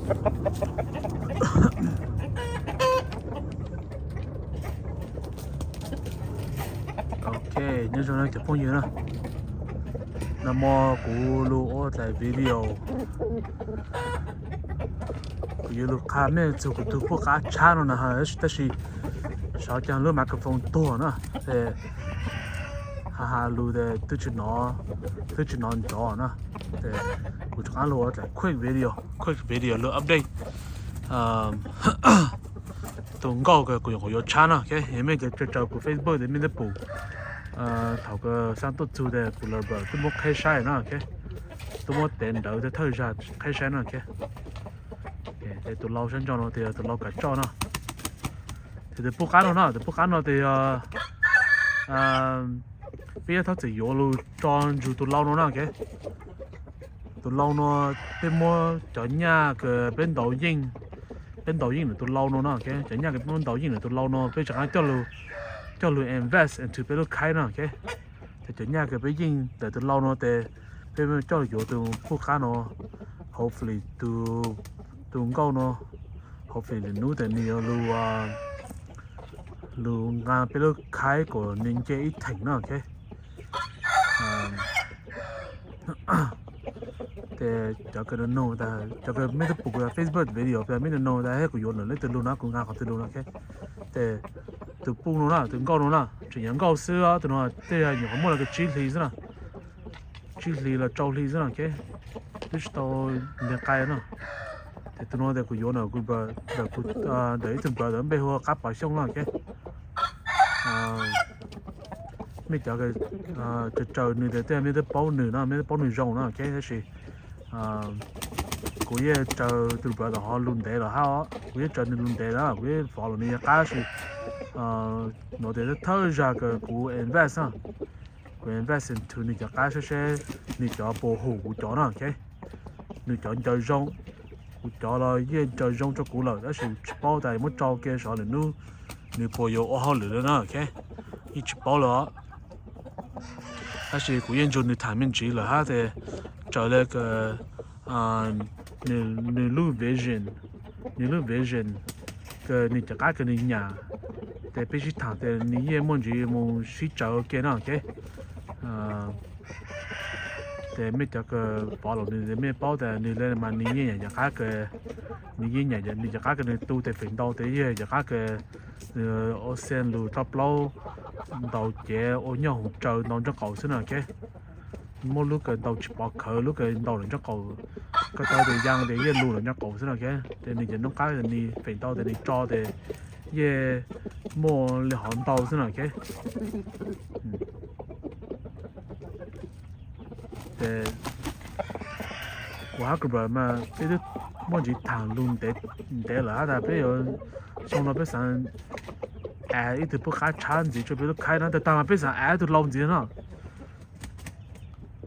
Ok, nyob zoo no cov phooj ywg na, nag hmo kuv lug ua dlaim video, kuv yuav lug qha mej txug kuv tug puj qab tshab no na, tab sis xyov caag lub microphone tuag na, ces has has lug ces twb tsis hnov, twb tsis hnov nrov na, ces kuv rov qab lug ua dlaim quick video, quick video lug update tus nkauj kws kuv yuav tshab no, ok. Mej cov raws kuv Facebook ces mej twb pum thaum kws xaa tuaj txug ces kuv lawv twb muab qheb saib na, ok, twb muab tev nrawv thawj zag qheb saib no, ok. Ces tus lau sab nraud no tes yog tus lau kav tsoj no. Ces tus puj qab no na, tus puj qab no tes yog peb yuav thaub txim yuav lug tso ntsug tus lau no na, ok. Tus lau no peb muab cov nyaj kws peb ntaus yeej, peb ntaus yeej ntawm tus lau no na, ok. Cov nyaj kws peb muab ntaus yeej ntawm tus lau no peb rov qab coj lug invest into peb lub khaib na, ok. Ces cov nyaj kws peb yeej ntawm tus lau no tes peb coj lug yuav tus puj qab no, hopefully tus nkauj no, hopefully lwm hnub tes nwg yuav lug, lug nqa peb lub khaib kuas nwg nce ib theem na, ok. Ces cov kws nug, cov kws mej twb pum kuv Facebook video mej nug tas kuv yuav lawm leej twg lug na, kuv nqa qhov twg lug na, ok. Ces tus puj no na, tus nkauj no na, tseem yog nkauj xwb, tus no tej nyuam qhuav muaj los kws tsib hlis xwb na, tsib hlis los rau hlis xwb na, ok. Twb tsis tau ntev qai na. Ces tus no tes kuv yuav ntawm kuv, ntawm ib tug brother npe hu ua Qab Pov Xyooj na, ok. Mej cov raws raws nwg tes tej mej twb paub nwg na, mej twb paub nwg zoo na, ok. Tab sis kuv yeej raws tus brother ho lug ntev lawm hab, kuv yeej raws nwg lug ntev lawm, kuv yeej follow nwg yog qab, tab sis no tes thawj zag kws kuv invest na, kuv invest into nwg cov qab saib seb nwg cov puas hum kuv cov na, ok. Nwg cov ncaws zoo, kuv cov los yeej ncaws zoo rua kuv lawm, tab sis tsis paub tas muab tso ke saib lwm hnub nwg puas yuav ua hauj lwm lawm na, ok. Yeej tsis paub lawm os. Tab sis kuv yeej nrug nwg tham me ntsis lawm hab tes raws le kws nwg lub vision, nwg lub vision kws nwg cov qab kws nwg nyam, tes peb sib tham tes nwg yeej muaj ntsis mus sib tsaws ua ke na, ok. Ces mej cov kws follow nwg mej paub tas nwg le mas nwg yeej nyam cov qab kws, nwg yeej nyam nwg cov qab kws nwg tu tes feem ntau tes yeej cov qab kws nwg ua xees lug rau plaub, ntaus cev ua nyoj hoos tsaws ntaus nraub qaum xwb na, ok. Muab lub kws ntaus tsis pov khawv, lub kws ntaus lawm nraub qaum, koj tau tes yaa tes yeej lug lawm nraub qaum xwb na, ok. Ces nwg cov noob qab nwg feem ntau tes nwg tso tes yeej muaj le hov ntau xwb na, ok. Ces kuv hab kuv brother mas peb twb muaj ntsis tham lug ntev lawm hab tas peb yuav, xyoo no peb xaav add ib tug puj qab tshab ntxiv rua peb lub khaib no, tas tag mas peb xaav add ib tug lau ntxiv no.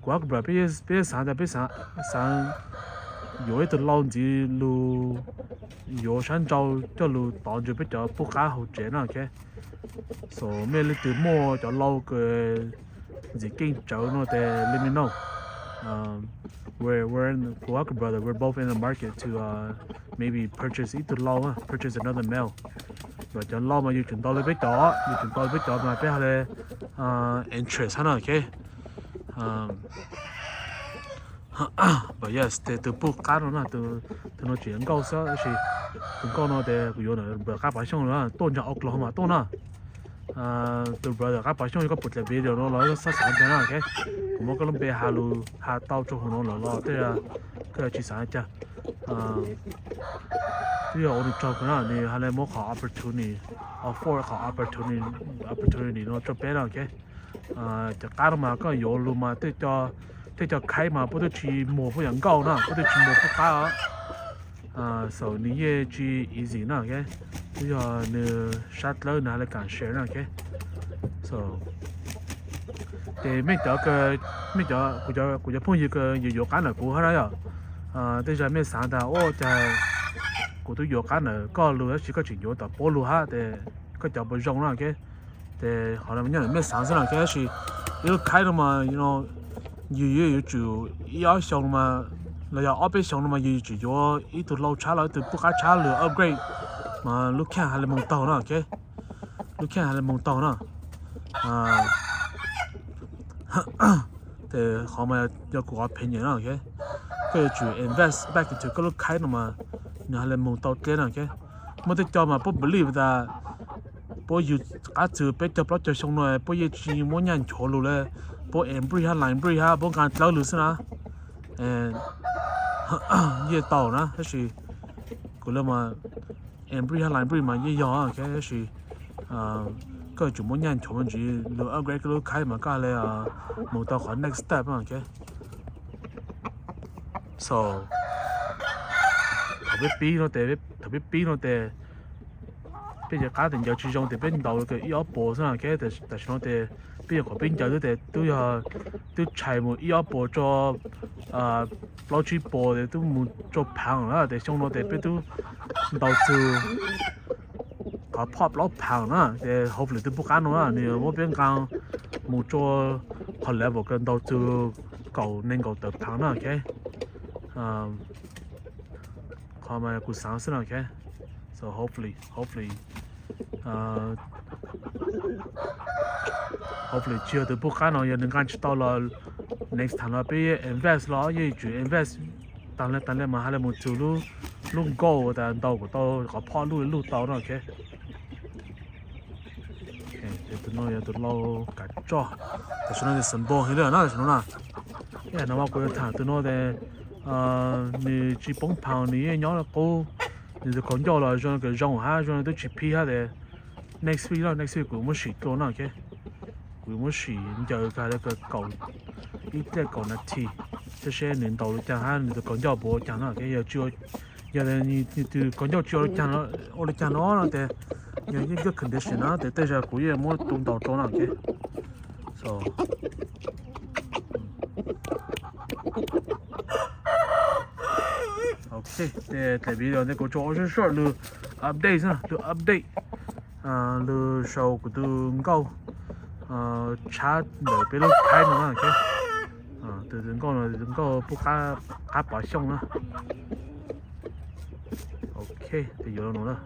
Kuv hab kuv brother peb xaav tas peb xaav yuav ib tug lau ntxiv lug, yuav sab nrau coj lug tov ntsug peb cov puj qab hauv tsev na, ok. So mej leej twg muaj cov lau kws ntxim keej tsawv no tes let me know. We're, we're, kuv hab kuv brother, we're both in the market to maybe purchase ib tug lau, purchase another male. Cov lau mas yug tseem ntau le peb cov, yug tseem ntau le peb cov mas peb ha le interest hab no, ok. But yes, tes tus puj qab no na, tus no tseem yog nkauj xwb tab sis tus nkauj no tes kuv yuav ntawm brother Qab Pov Xyooj na, tuaj nraag Oklahoma tuaj na. Tus brother Qab Pov Xyooj yog koj pum dlaim video no los xab xaav caag na, ok. Kuv muab koj lub npe has lug has tau rua huv no lawm los tej koj tsis xaav caag. Twb yog ua nwg tsaug kawg na, nwg ha le muab qhov opportunity, afford qhov opportunity no rua peb na, ok. Cov qab no mas koj yuav lug mas tej co khaib mas puab twb tsis muag puab yog nkauj na, puab twb tsis muag puab qab os. So nws yeej tsis easy na, ok. Twb yog nws sab dlawb nws ha le kaam share na, ok. So ces mej cov, mej cov, kuv cov phooj ywg kws yuav yuav qab ntawm kuv hab na yom, tej zag mej xaav tas ua cas kuv twb yuav qab ntawm koj lug tab sis koj tseem yuav tom puab lug hab tes koj cov puas zoo na, ok. Ces qhov no nyob ntawm mej xaav xwb na, ok. Tab sis ib lub khaib no mas yus yuav yuav tsum ib ob xyoo mas los yog ob peb xyoo no mas yus tseem yuav ib tug hlau tshab los ib tug pub qab tshab lug upgrade mas lub kheej has le moog taug na, ok. Lub kheej has le moog taug na. Ces qhov mas yog kuv qhov pheej nyem na, ok. Koj yuav tsum invest back into koj lub khaib no mas nws has le moog tau dleb na, ok. Muaj tej co mas puab believe tas puab yug qab txug peb caug plaub caug xyoo no puab yeej tsi muab nyaj nchuav lug le, puab en bridge hab line bridge hab puab nqaa dlawb lug xwb na. Yeej tau na, tab sis kuv le mas en bridge hab line bridge mas yeej yog, ok, tab sis koj yuav tsum muab nyaj nchuav me ntsis lug upgrade koj lub khaib mas koj has le moog tau qhov next step, ok. So thaum peb pib no tes, thaum peb pib no tes peb cov qab tes ncaws tsi zoo tes peb ntaus ib ob puas xwb na, ok. Tam sim no tes peb yog qhov peb ncaws xwb tes tub yog tub tshais mus ib ob puas tso plaub tsib puas tes tub mus tso phav na, tes xyoo no tes peb tub ntaus txug qhov phoj plaub phav na, tes hopefully tug pub qab no na nws muab peb nqaa mus tso qhov level kws ntaus txug kaum neeg nkaum tawm phav na, ok. Qhov mas kuv xaav xwb na, ok. So hopefully, hopefully, hopefully tsi yog tug pub qab no yog nws nqaa tsi tau los next time no peb invest los yeej tsum invest taag le taag le mas has le moog txug lub goal tas ntaus kuas tau qhov phoj luj luj tau na, ok. Tus no yog tus lau kav tsoj, tam sim no tes xeem npo heev le na tam sim no na. Ib yam no mas kuv yuav tham tus no tes nws tsi poob phav, nws yeej nyob qub, nws tus kaus ncauj los zoo kawg zoo hab zoo tub tsi phib hab tes next week los next week kuv muab sim dlua na, ok. Kuv muab sim ncaws kag le kaum ib pliag kaum nas this, saib seb nws ntaus le caag hab nws tus kaus ncauj puas ua caag na, ok. Yog nws tus kaus ncauj tsi ua le caag no tes yog yeej good condition na tes tej zag kuv yeej muab tu ntaus dlua na, ok. So ok, tes dlej video tes kuv tsuas ua short short lug update xwb, lug update lug show kuv tus nkauj tshab ntawm peb lub khaib no na, ok. Tus nkauj no tus nkauj pub qab pov xyooj na. Ok, tes yuav lug no na.